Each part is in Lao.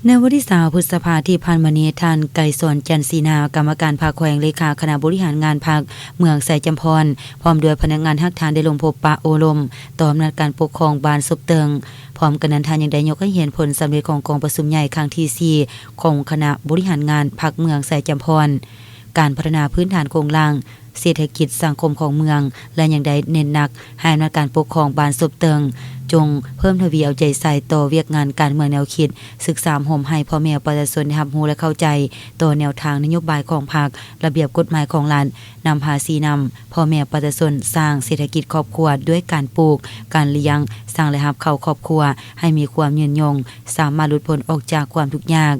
ໃນວັນທີຊາວ ພຶດສະພາ ທີ່ຜ່ານມານີ້, ທ່ານ ໄກສອນ ຈັນສີນາ ກຳມະການພັກແຂວງ ເລຂາຄະນະບໍລິຫານງານພັກເມືອງໄຊຈຳພອນ ພ້ອມດ້ວຍພະນັກງານຮາກຖານ ໄດ້ລົງພົບປະໂອ້ລົມຕໍ່ອຳນາດການປົກຄອງບ້ານສົບເຕີງ. ພ້ອມກັນນັ້ນ, ທ່ານຍັງໄດ້ຍົກໃຫ້ເຫັນຜົນສຳເລັດຂອງກອງປະຊຸມໃຫຍ່ຄັ້ງທີສີ່ ຂອງຄະນະບໍລິຫານງານພັກເມືອງໄຊຈຳພອນ, ການພັດທະນາພື້ນຖານໂຄງລ່າງ ເສດຖະກິດສັງຄົມຂອງເມືອງ ແລະ ຍັງໄດ້ເນັ້ນໜັກໃຫ້ອຳນາດການປົກຄອງບ້ານສົບເຕີງ ຈົ່ງເພີ່ມທະວີເອົາໃຈໃສ່ຕໍ່ວຽກງານການເມືອງແນວຄິດ, ສຶກສາອົບຮົມໃຫ້ພໍ່ແມ່ປະຊາຊົນໄດ້ຮັບຮູ້ ແລະ ເຂົ້າໃຈຕໍ່ແນວທາງນະໂຍບາຍຂອງພັກ, ລະບຽບກົດໝາຍຂອງລັດ, ນຳພາຊີ້ນຳພໍ່ແມ່ປະຊາຊົນສ້າງເສດຖະກິດຄອບຄົວດ້ວຍການປູກ, ການລ້ຽງ, ສ້າງລາຍຮັບເຂົ້າຄອບຄົວໃຫ້ມີຄວາມຍືນຍົງ, ສາມາດຫຼຸດພົ້ນອອກຈາກຄວາມທຸກຍາກ,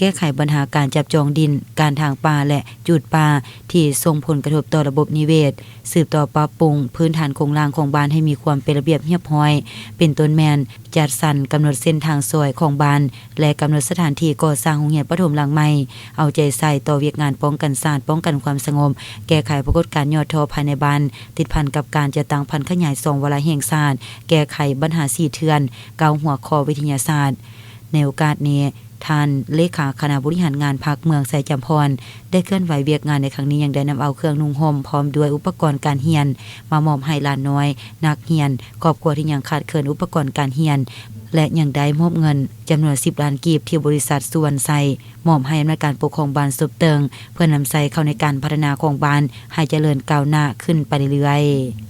ແກ້ໄຂບັນຫາການຈັບຈອງດິນ, ການຖາງປ່າ ແລະ ຈູດປ່າທີ່ສົ່ງຜົນກະທົບຕໍ່ລະບົບນິເວດ, ສືບຕໍ່ປັບປຸງພື້ນຖານໂຄງລ່າງຂອງບ້ານໃຫ້ມີຄວາມເປັນລະບຽບຮຽບຮ້ອຍ, ເປັນຕົ້ນແມ່ນ ຈັດສັນກຳນົດເສັ້ນທາງຊອຍຂອງບ້ານ ແລະ ກຳນົດສະຖານທີ່ກໍ່ສ້າງໂຮງຮຽນປະຖົມຫຼັງໃໝ່, ເອົາໃຈໃສ່ຕໍ່ວຽກງານປ້ອງກັນຊາດ, ປ້ອງກັນຄວາມສະຫງົບ, ແກ້ໄຂປາກົດການຫຍໍ້ທໍ້ພາຍໃນບ້ານ, ຕິດພັນກັບການຈັດຕັ້ງຜັນຂະຫຍາຍສອງວາລະແຫ່ງຊາດ, ແກ້ໄຂບັນຫາສີເຖື່ອນ ເກົ້າຫົວຂໍ້ວິທະຍາສາດ. ໃນໂອກາດນີ້, ທ່ານເລຂາຄະນະບໍລິຫານງານພັກເມືອງໄຊຈຳພອນ ໄດ້ເຄື່ອນໄຫວວຽກງານໃນຄັ້ງນີ້ ຍັງໄດ້ນຳເອົາເຄື່ອງນຸ່ງຫົ່ມ ພ້ອມດ້ວຍອຸປະກອນການຮຽນ ມາມອບໃຫ້ຫຼານນ້ອຍນັກຮຽນ, ຄອບຄົວທີ່ຍັງຂາດເຂີນອຸປະກອນການຮຽນ ແລະ ຍັງໄດ້ມອບເງິນຈຳນວນສິບລ້ານກີບ ທີ່ບໍລິສັດສຸວັນໄຊ ມອບໃຫ້ອຳນາດການປົກຄອງບ້ານສົບເຕີງ ເພື່ອນຳໃຊ້ເຂົ້າໃນການພັດທະນາຂອງບ້ານໃຫ້ຈະເລີນກ້າວໜ້າຂຶ້ນໄປເລື້ອຍໆ.